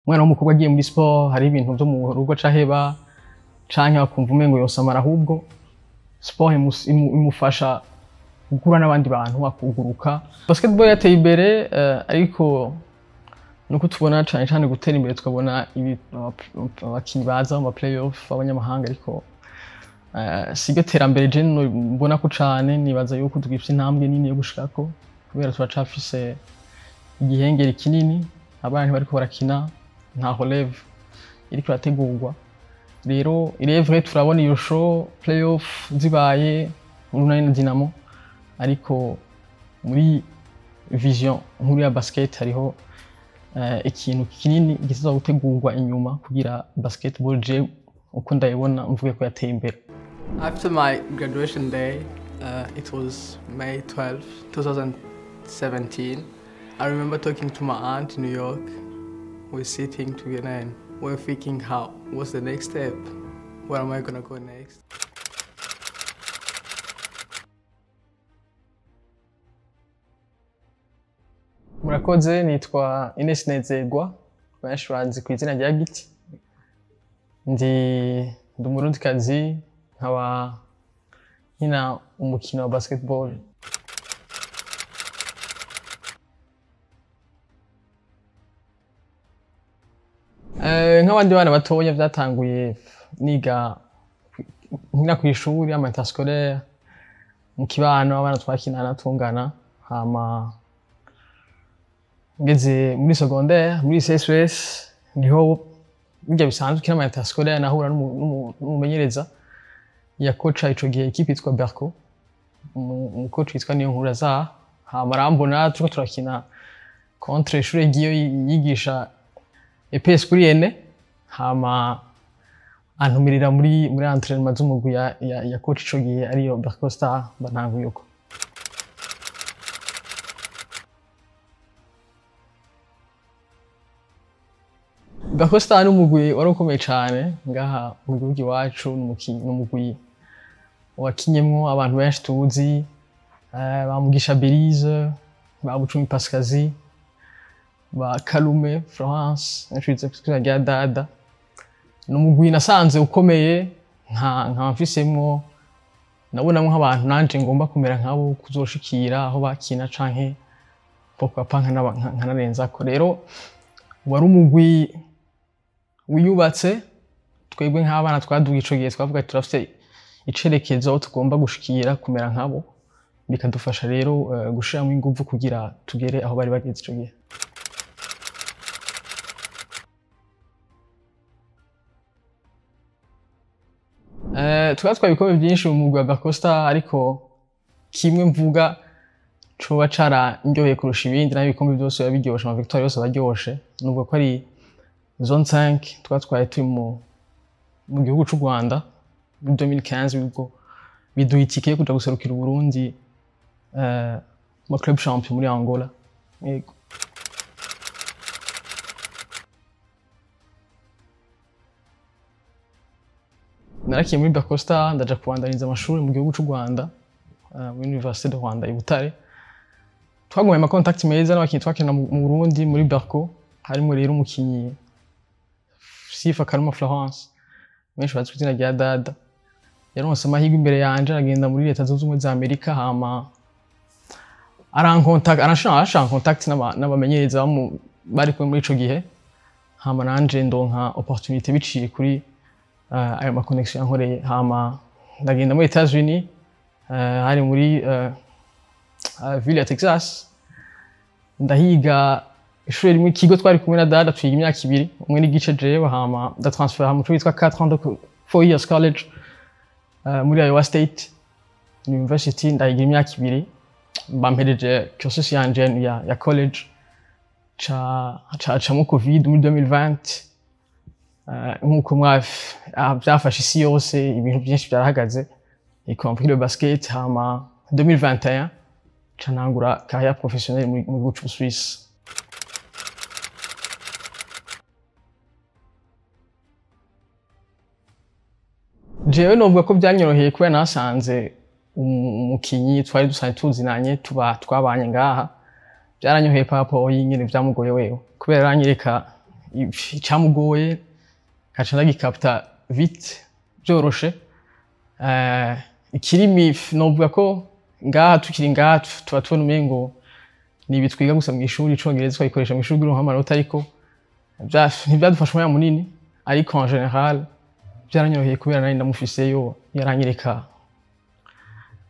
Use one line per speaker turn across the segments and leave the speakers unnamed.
Umwana w'umukobwa agiye muri sport hari ibintu byo mu rugo caheba canke bakumva umengo yosamara, ahubwo sport imufasha gukura n'abandi bantu bakuguruka. Basketball yateye imbere, ariko nuko tubona cane cane gutera imbere tukabona abakinyi baza mu playoff abanyamahanga, ariko siryo terambere je mbona ko cane. Nibaza yuko tugifise intambwe nini yo gushikako kubera turacafise igihengeri kinini, abana ntibariko barakina, nta relève iriko irategurwa. Rero il est vrai turabona iyo show playoff zibaye Urunani na Dynamo, ariko muri vision nkuru ya basket hariho ikintu kinini gizoza gutegurwa inyuma kugira basketball je uko ndayibona mvuge ko yateye imbere.
After my graduation day, it was May 12, 2017. I remember talking to my aunt in New York. We're sitting together and we're thinking, how, what's the next step? Where am I gonna go next?
Murakoze, nitwa Ines Nezerwa, benshi banzi ku izina rya Giti. Ndi umurundikazi, nkaba nkina umukino wa basketball. Nk'abandi bana batoya vyatanguye niga nkina kw'ishuri ama interscolaire, mu kibano abana twakinana tungana, hama ngeze muri secondaire muri CSS niho bijya bisanzwe kina ama interscolaire, nahura n'umumenyereza ya coach ico gihe equipe yitwa Berco, umu coach yitwa Niyonkuru Lazare. Hama arambona turiko turakina contre ishure ryiyo yigisha EPS kuri ene, hama antumirira muri entraînement z'umugwi ya coach ico gihe ariyo Berco Star, bantanguye uko. Berco Star ni umugwi wari ukomeye cane ngaha mu gihugu iwacu, ni umugwi wakinyemwo abantu benshi tuzi, ba Mugisha Belize, ba Bucumi Pascazi, ba Kalume Florence, benshi bize rya Dada. Ni umugwi nasanze ukomeye, nka mfisemwo nabonamwo nk'abantu nanje ngomba kumera nkabo, kuzoshikira aho bakina canke pourquoi pas nkanarenzako. Rero wari umugwi wiyubatse, twebwe nk'abana twaduga ico gihe twavuga turafite icerekezo tugomba gushikira kumera nkabo, bikadufasha rero gushiramwo inguvu kugira tugere aho bari bageze ico gihe. Twatwaye ibikombe byinshi mu mugwi wa Berco Star, ariko kimwe mvuga coba carandyoheye kurusha ibindi, naho ibikombe byose biba biryoshe, ama victoire yose abaryoshe, nubwo ko ari zone 5 twatwaye turi mu gihugu c'u Rwanda muri 2015, ubwo biduha itike yo kuja guserukira Uburundi mu club champion muri Angola. Yego. Narakiye muri Berco Star, ndaja kubandaniza amashuri mu gihugu c'u Rwanda, muri Université de Rwanda i Butare. Twagumye ama contact meza n'abakinyi twakina mu Burundi muri Berco, harimo rero umukinyi Sifa Karuma Florence, benshi bazi ku izina rya Dada. Yaronse amahirwe imbere yanje aragenda muri Leta Zunze Ubumwe za Amerika, hama aranshira en contact n'abamenyereza bari kumwe muri ico gihe, hama nanje ndonka opportunité biciye kuri ayo ma connection yankoreye, hama ndagenda muri Etats-Unis, hari muri ville ya Texas, ndahiga ishure rimwe ikigo twari kumwe na Dada, twiga imyaka ibiri umwe n'igice jewe, hama ndatransfera mu cyo witwa 4 ans de 4 years college muri Iowa State University, ndahiga imyaka ibiri, bampereje cursus yanje ya college, ca mu Covid muri 2020. Nkuko byafashe isi yose, ibintu byinshi byarahagaze, y compris le basket. Hama 2021 ca ntangura carrière professionnelle mu gihugu c'u Suisse. Jewe novuga ko byanyoroheye kubera nasanze umukinyi twari dusanzwe tuzinanye, tuba twabanye ngaha, byaranyoheye par rapport y'ingene vyamugoye wewe, kubera aranyereka icamugoye nkaca ndagikapta vite byoroshe. Ikirimi novuga ko ngaha tukiri ngaha tuba tubona umengo ni ibi twiga gusa mw'ishuri, icongereza twagikoresha mw'ishuri kugira uronke amanota, ariko ntivyadufasha umwanya munini, ariko en general byaranyoroheye kubera nari ndamufiseyo, yaranyereka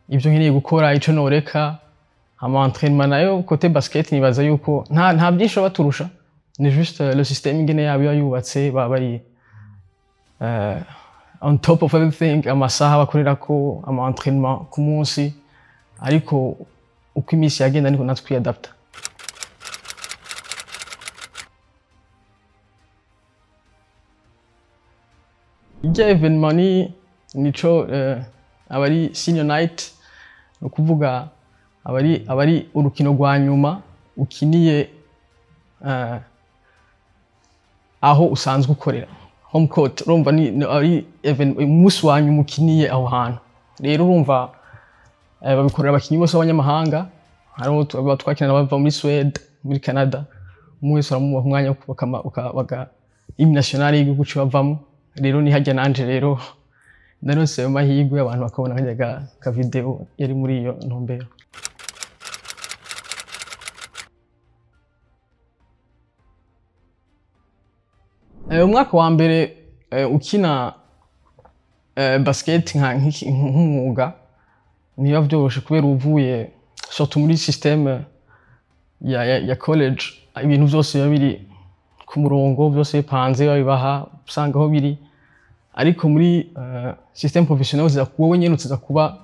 ibyo nkeneye gukora, ico noreka. Ama entraînement nayo côté basket nibaza yuko nta byinshi baba baturusha, ni juste le système ingene yabo iba yubatse, baba bari on top of everything, amasaha bakorerako ama entraînement ku munsi, ariko uko iminsi yagenda niko natwe twiyadapta. Irya événement ni nico aba ari senior night, ni ukuvuga aba ari urukino rwa nyuma ukiniye aho usanzwe ukorera, home court. Urumva ni ari umunsi wa nyuma ukiniye aho hantu. Rero urumva babikorera abakinyi bose b'abanyamahanga, hariho twakina bava muri Swede, muri Canada, umwe wese uramuha umwanya wo baka hymne nationale y'igihugu ciwe bavamo. Rero ni harya nanje rero naronse ayo mahirwe, abantu bakabona karya ka video yari muri iyo ntumbero. Umwaka wa mbere ukina basket nk'umwuga ntibiba vyoroshe, kubera uvuye surtout muri système ya college, ibintu vyose biba biri ku murongo, vyose bipanze, babibaha usanga aho biri. Ariko muri système professionnel uza wowe nyene uza kuba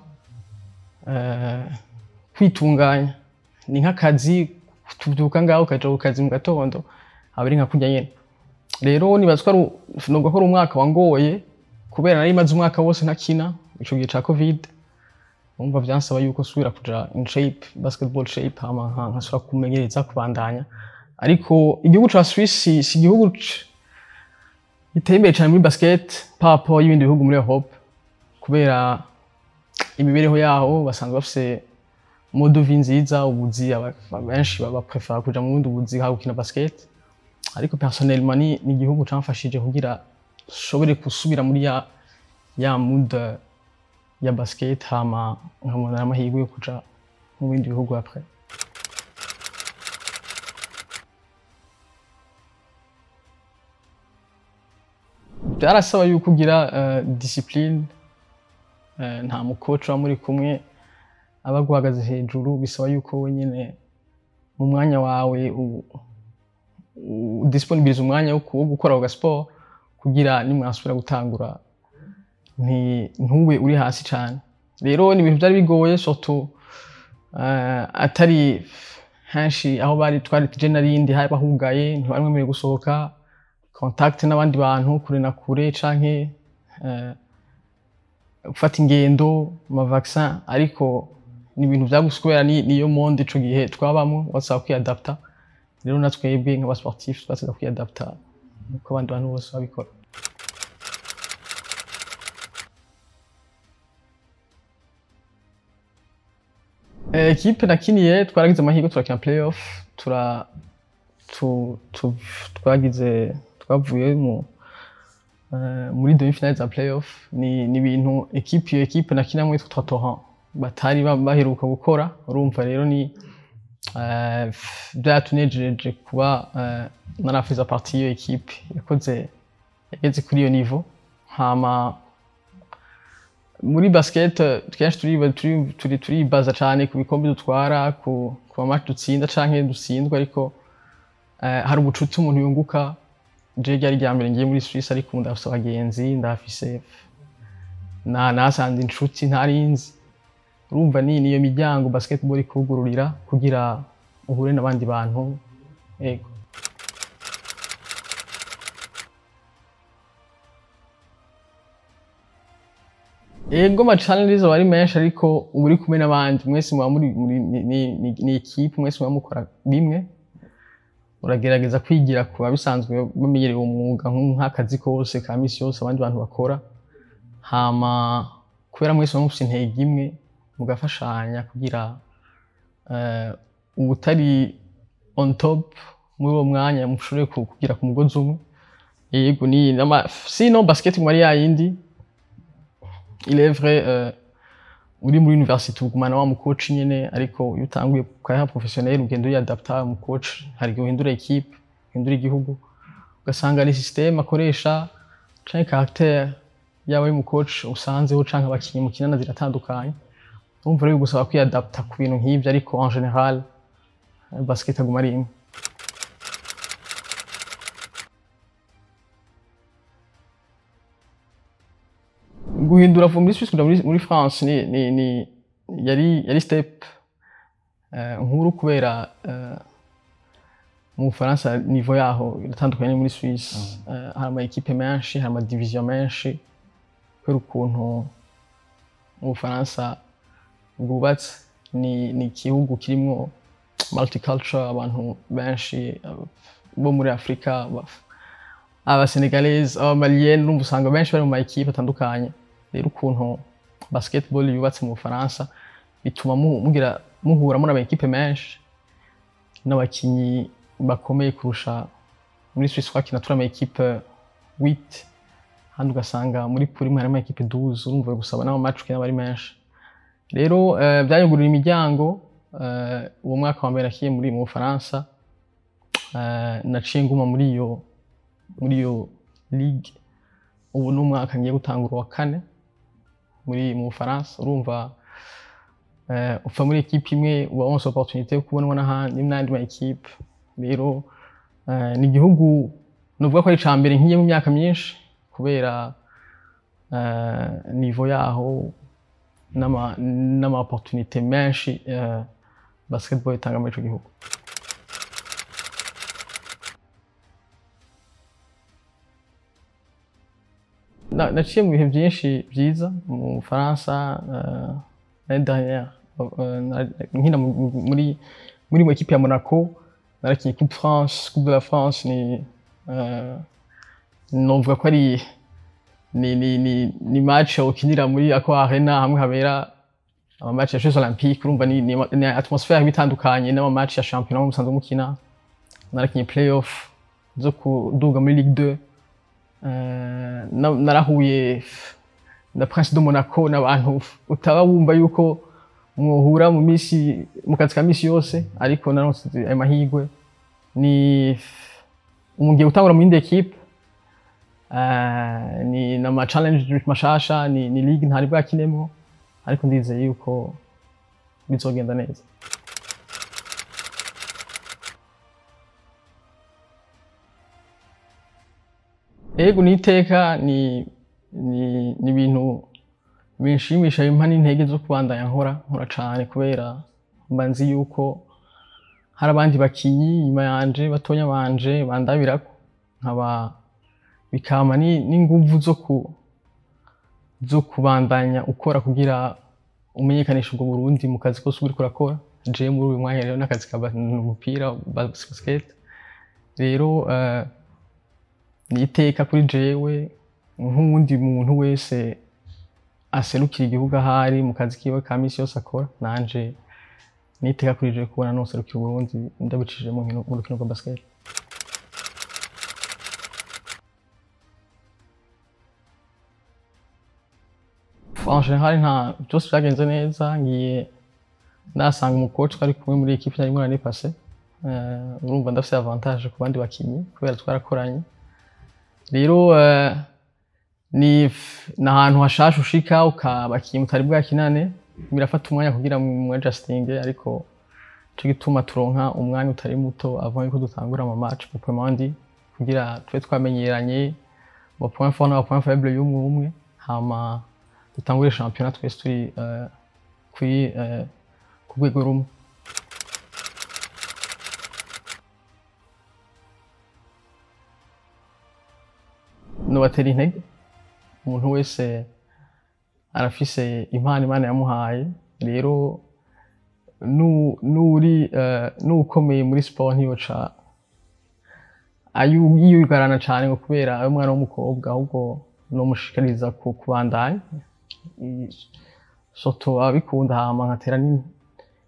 kwitunganya, ni nk'akazi, tuvyuka ngaho ukaja ku kazi mu gatondo, aba ari nka kurya nyene. Rero nibaza ko novuga ko ari umwaka wangoye, kubera nari maze umwaka wose ntakina ico gihe ca Covid. Urumva vyansaba yuko nsubira kuja in shape, basketball shape, hama nkasubira kumenyereza kubandanya. Ariko igihugu ca Suisse si igihugu giteye imbere cane muri basket par rapport y'ibindi bihugu muri Europe, kubera imibereho yaho basanzwe bafise mode de vie nziza, ubuzi benshi baba prefera kuja mu bundi buzi nka gukina basket. Ariko personnellement ni igihugu camfashije kugira nshobore gusubira muri ya mood ya basket, hama nkabona amahirwe yo kuja mu bindi bihugu après. Byarasaba yuko ugira discipline, nta mukoci uba muri kumwe aba aguhagaze hejuru, bisaba yuko wenyine mu mwanya wawe udisponibiliza umwanya wo gukora ako gasiporo, kugira nimwasubira gutangura ntube uri hasi cane. Rero ni ibintu byari bigoye, surtout atari henshi aho bari twari tuje narindi hari bahugaye, ntibari mwemerewe gusohoka, contact n'abandi bantu kure na kure, canke gufata ingendo, ama vaccin. Ariko ni ibintu vyaguse kubera niyo monde ico gihe twabamwo, wasaba kwiyadapta. Rero na twebwe nk'aba sportif twasabwa kwiyadapta nkuko abandi bantu bose babikora. Ekipe nakiniye twaragize amahirwe turakina playoff, twavuye muri demi finale za playoff. Ni ibintu iyo ekipe nakinamwo yitwa Trotoran batari baheruka gukora. Urumva rero ni byatunejereje kuba narafiza partie y'iyo ekipe yageze kuri iyo niveau. Hama muri basket kenshi turibaza cane ku bikombe dutwara, ku ma match dutsinda canke dutsindwa, ariko hari ubucuti umuntu yunguka. Je ryari irya mbere ngiye muri Suisse, ariko ndafise abagenzi, ndafise nasanze inshuti ntarinzi. Urumva niyo miryango basketball ikugururira kugira uhure n'abandi bantu. Ego. Ego, ma challenges aba ari menshi, ariko uba uri kumwe n'abandi, mwese muba muri ni equipe, mwese muba mukora bimwe. Uragerageza kwigira ku babisanzwe bamenyereye umwuga nk'akazi kose ka misi yose abandi bantu bakora. Hama kubera mwese muba mufise intego imwe, mugafashanya kugira ubutari on top Muri uwo mwanya mushobore kugira ku mugozi umwe. Yego, ni sinon basket nguma ari yayindi. Il est vrai, uri muri université ugumana wa mu coach nyene, ariko iyo utanguye carrière professionnelle ugenda uyadapta mu coach. Hari igihe uhindura équipe, uhindura igihugu, ugasanga ni système akoresha canke caractère yaba mu coach usanzeho canke abakinyi mukinana ziratandukanye. Urumva rero bigusaba kwiyadapta ku bintu nk'ivyo, ariko en général basket aguma ari imwe. Guhindura muri Suisse kuja muri France ni yari step nkuru, kubera mu Bufaransa niveau yaho iratandukanye muri Suisse. Hari ama équipe menshi, hari ama division menshi, kubera ukuntu mu Bufaransa bwubatse. Ni igihugu kirimwo multicultural, abantu benshi bo muri Afrika, aba Senegalese, aba Malienne, urumva usanga benshi bari mu ma équipe atandukanye. Rero ukuntu basketball yubatse mu Bufaransa bituma mugira muhura muri ama équipe menshi n'abakinyi bakomeye kurusha muri Suisse. Twakina turi ama équipe 8, handi ugasanga muri poule imwe harimo équipe 12. Urumva gusaba n'ama match ukina ari menshi. Rero byanyugurura imiryango. Uwo mwaka wa mbere nakiye muri mu Bufaransa, naciye nguma muri iyo ligue. Ubu ni umwaka ngiye gutangura wa kane muri mu Bufaransa. Urumva uva muri équipe imwe uba wonse opportunité yo kubonwa n'ahandi n'andi ma équipe. Rero ni igihugu nuvuga ko ari ica mbere nkiye mu myaka myinshi, kubera niveau yaho n'ama opportunité menshi basketball itanga muri ico gihugu. Naciye mu bihe byinshi byiza mu Bufaransa. L'année dernière, nkina muri équipe ya Monaco, narakinye Coupe France, Coupe de la France. Ni novuga ko ari ni match ukinira muri Accor Arena, hamwe habera ama match ya Jeux Olympiques. Urumva ni atmosphère bitandukanye n'ama match ya championnat musanzwe mukina. Narakinye playoff zo kuduga muri Ligue 2. Narahuye na Prince de Monaco, n'abantu utaba wumva yuko mwohura mu misi mu kazi ka misi yose, ariko naronse ayo mahirwe. Ni ubu ngiye gutangura mu yindi équipe, ni nama challenge mashasha, ni ligue ntari bwakinemo, ariko ndizeye yuko bizogenda neza. Ego, ni iteka, ni ibintu binshimisha, bimpa n'intege zo kubandanya nkora cane, kubera mba nzi yuko hari abandi bakinyi inyuma yanje, batonya banje, bandabirako, nkaba bikampa n'inguvu zo kubandanya ukora kugira umenyekanisha ubwo Burundi mu kazi kose uriko urakora. Jewe muri uyu mwanya rero n'akazi ka umupira basket. Rero ni iteka kuri jewe nk'uwundi muntu wese aserukira igihugu ahari mu kazi kiwe ka misi yose akora. Nanje ni iteka kuri jewe kubona noserukira Uburundi ndabicishije mu rukino rwa basket. En général nta byose byagenze neza. Ngiye nasanga umu coach twari kumwe muri équipe nari muri l'année passée. Urumva ndafise avantage ku bandi bakinyi kubera twarakoranye. Rero ni ahantu hashasha ushika ukabakinyi mutari bwakinane, birafata umwanya kugira mu adjusting, ariko ico gituma turonka umwanya utari muto avant yuko dutangura ama match proprement dit, kugira tube twamenyeranye mu point fort n'ama point faible y'umwe umwe, hama dutangure championnat twese turi kuri ku rwego rumwe. Nobatera intege, umuntu wese arafise impano Imana yamuhaye. Rero nuri n'ukomeye muri sport ntiyoca yiyugarana cane ngo kubera ari umwana w'umukobwa, ahubwo nomushishikariza kubandanya surtout ababikunda. Hama nkatera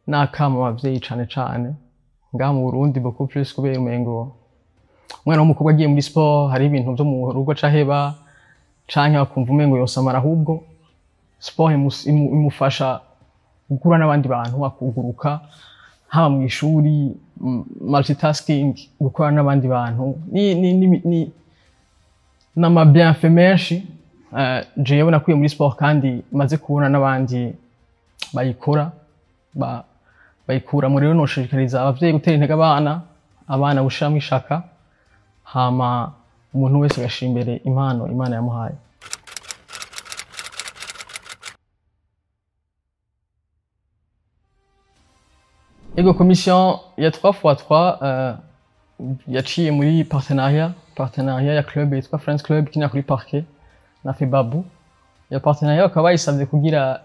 n'akamo abavyeyi cane cane Ngaha mu Burundi beaucoup plus, kubera umengo umwana w'umukobwa agiye muri sport hari ibintu vyo mu rugo caheba, canke bakumva umengo yosamara. Ahubwo sport imufasha gukura n'abandi bantu, akuguruka, haba mu ishuri, multitasking, gukora n'abandi bantu, ni n'ama bienfaits menshi. Jewe nakuye muri sport kandi maze kubona n'abandi bayikora bayikuramo. Rero noshishikariza abavyeyi gutera intege abana gushiramwo ishaka, hama umuntu wese agashira imbere impano Imana yamuhaye. Ego, commission ya 3x3 yaciye muri partenariat ya club yitwa Friends Club ikinira kuri parquet na Febabu. Iyo partenariat bakaba bayisavye kugira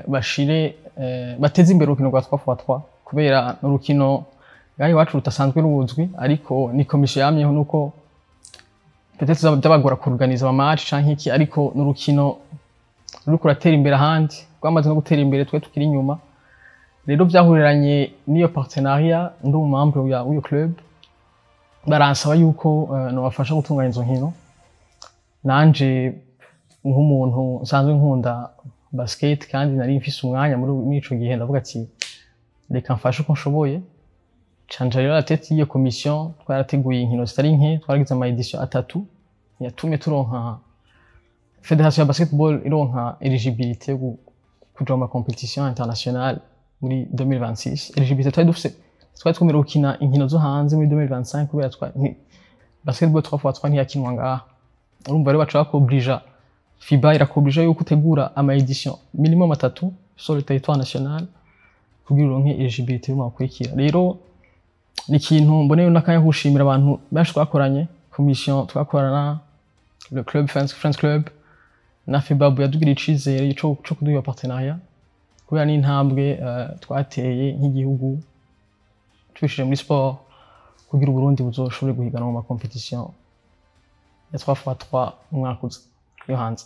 bashire bateze imbere urukino rwa 3x3, kubera n'urukino ngaho iwacu rutasanzwe ruzwi. Ariko ni commission yamyeho, nuko peut-être byabagora kuorganiza ama match canke iki, ariko n'urukino ruriko ruratera imbere ahandi, rwamaze no gutera imbere, twe tukiri inyuma. Rero vyahuriranye n'iyo partenariat, ndi umumembre w'iyo club, baransaba yuko nobafasha gutunganya izo nkino. Nanje nk'umuntu nsanzwe nkunda basket kandi nari mfise umwanya muri ico gihe, ndavuga ati reka mfashe uko nshoboye. Canja rero la tête y'iyo commission. Twarateguye inkino zitari nke, twaragize ama édition atatu yatumye turonka, fédération ya basketball ironka éligibilité yo kuja mu ma compétition internationale muri 2026. Éligibilité twari dufise, twari twemerewe gukina inkino zo hanze muri 2025, kubera basketball 3x3 ntiyakinwa ngaha. Urumva rero baca bakoblija, FIBA irakoblija yuko utegura ama édition minimum atatu sur le territoire national kugira uronke éligibilité y'umwaka ukurikira. Rero ni ikintu mboneye n'akanya ko gushimira abantu benshi twakoranye, commission twakorana, le club Friends Club na FEBABU yatugiriye icizere co kuduha iyo partenariat, kubera n'intambwe twateye nk'igihugu tubishije muri sport, kugira Uburundi buzoshobore guhiganwa mu ma compétition ya 3x3 umwaka uza yo hanze.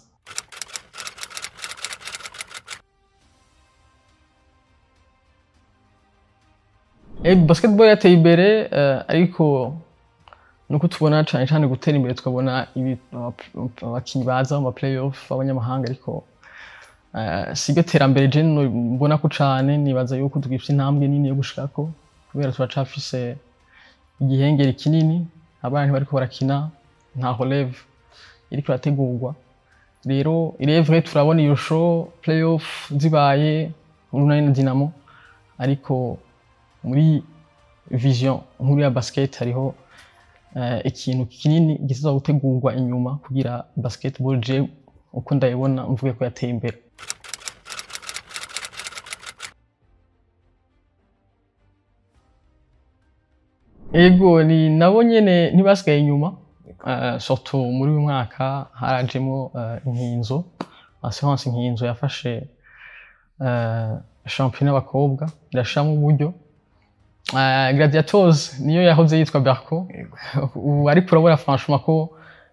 Basketball yateye imbere, ariko nuko tubona cane cane gutera imbere, tukabona abakinyi baza mu ma playoff abanyamahanga, ariko siryo terambere je mbona ko cane. Nibaza yuko tugifise intambwe nini yo gushikako, kubera turacafise igihengeri kinini, abana ntibariko barakina, nta relève iriko irategurwa. Rero il est vrai, turabona iyo show playoff zibaye, Urunani na Dinamo, ariko muri vision nkuru ya basket hariho ikintu kinini giza gutegurwa inyuma kugira basketball, je uko ndayibona, mvuge ko yateye imbere. Ego, ni nabo nyene ntibasigaye inyuma, surtout muri uyu mwaka harajemo Inkinzo Assurance. Inkinzo yafashe championnat y'abakobwa, irashiramo uburyo. Gladiators niyo yahoze yitwa Berco ubu, ariko urabona franchement ko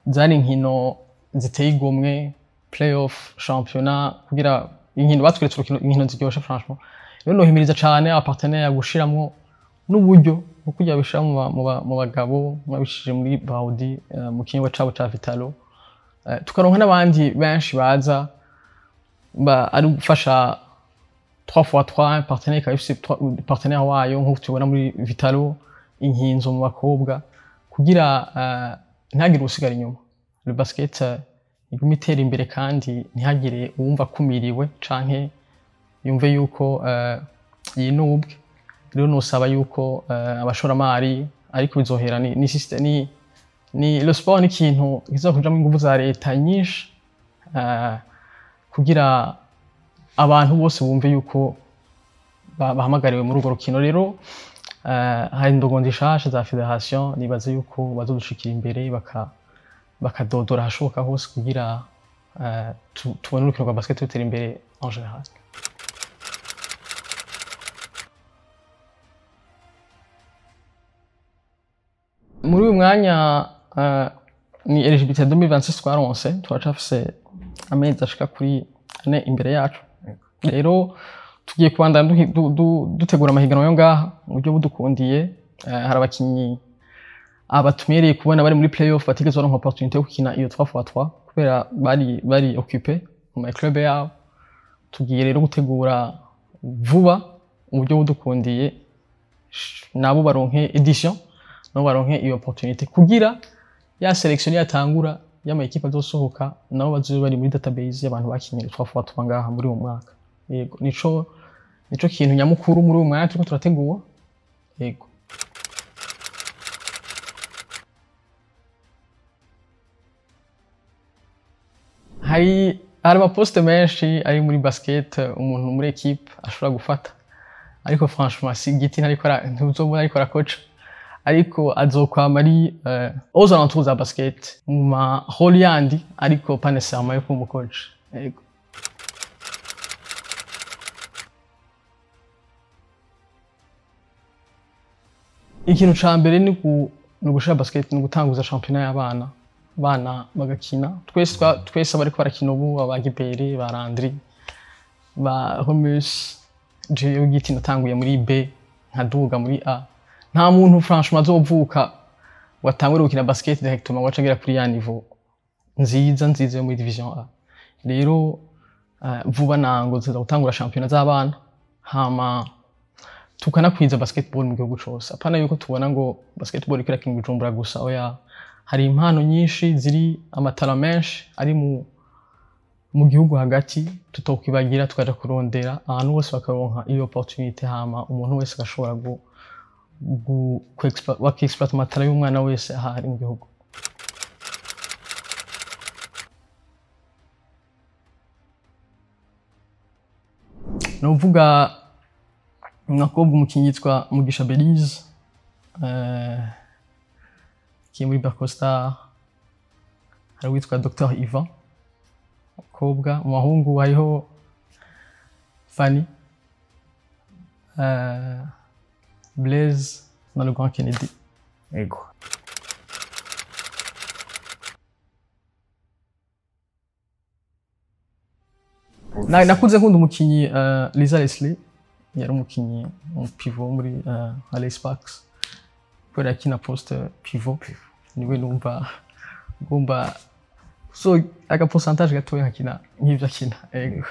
zari inkino ziteye igomwe, playoff, championnat, kugira inkino batweretse urukino, inkino ziryoshe franchement. Rero nohimiriza cane abapartenaire gushiramwo n'uburyo nko kugira bishira mu bagabo mwabishije muri Baudi, mu kinyobwa cabo ca Vitalo, tukaronka n'abandi benshi baza ari gufasha 3x3. Partenaire ikaba ifise partenaire wayo nk'uko tubibona muri Vitalo, Inkinzo mu bakobwa, kugira ntihagire usigara inyuma, le basket igume itera imbere kandi ntihagire uwumva akumiriwe canke yumve yuko yinubwe. Rero nosaba yuko abashoramari, ariko bizohera ni system, ni le sport ni ikintu kizokujamwo inguvu za leta nyinshi, kugira abantu bose bumve yuko bahamagariwe muri urwo rukino. Rero hari indongozi nshasha za fédération, nibaze yuko bazodushikira imbere bakadodora ahashoboka hose kugira tubone urukino rwa basket rutera imbere en général. Muri uyu mwanya ni éligibilité 2026 twaronse, turacafise amezi ashika kuri 4 imbere yacu. Rero tugiye kubandanya dutegura amahiganwa yo ngaha mu buryo budukundiye. Hari abakinyi abatumereye kubona bari muri playoff batigeze baronka opportunité yo gukina iyo 3x3 kubera bari occupé mu ma club yabo. Tugiye rero gutegura vuba uburyo budukundiye nabo baronke édition, nabo baronke iyo opportunité kugira ya sélection yatangura y'ama équipe azosohoka, nabo bazobe bari muri database y'abantu bakinye 3x3 ngaha muri uwo mwaka. Yego, nico kintu nyamukuru muri uwo mwaka turiko turategura. Yego. Hari amaposte menshi ari muri basket umuntu muri équipe ashobora gufata, ariko franchement si giti ntariko ntuzobona ariko arakoca, ariko azokwama ari aux alentours za basket mu ma rôle yandi, ariko pas nécessairement yo kuba umucoach. Yego. Ikintu ca mbere ni ugushira basket, ni ugutanguza championnat y'abana, abana bagakina. Twese abariko barakina ubu, aba Gibere, ba Landry, ba Romus, jewe giti natanguye muri B nkaduga muri A. Nta muntu franchement azovuka watangure gukina basket directement ngo ace agera kuri ya niveau nziza nziza yo muri division A. Rero vuba nango tuza gutangura championnat z'abana, hama tukanakwiza basketball mu gihugu cose. Apana yuko tubona ngo basketball ikira kintu Bujumbura gusa, oya, hari impano nyinshi ziri, amatara menshi ari mu gihugu hagati, tutokwibagira tukaja kurondera ahantu hose bakaronka iyo opportunité, hama umuntu wese agashobora bakiexploit amatara y'umwana wese ahari mu gihugu. Novuga nakobwa umukinyi yitwa Mugisha Belize, ki muri Barcosta, hari uwitwa Dr Ivan kobwa, mu bahungu hariho Fanny, Blaise na Le Grand Kennedy.
Yego.
Nakuze nkunda umukinyi Lisa Leslie, yari umukinyi pivot muri Alex Sparks, kubera yakina poste pivot, niwe numva ngomba so aga pourcentage gatoya nkakina nk'ivyo akina. Yego.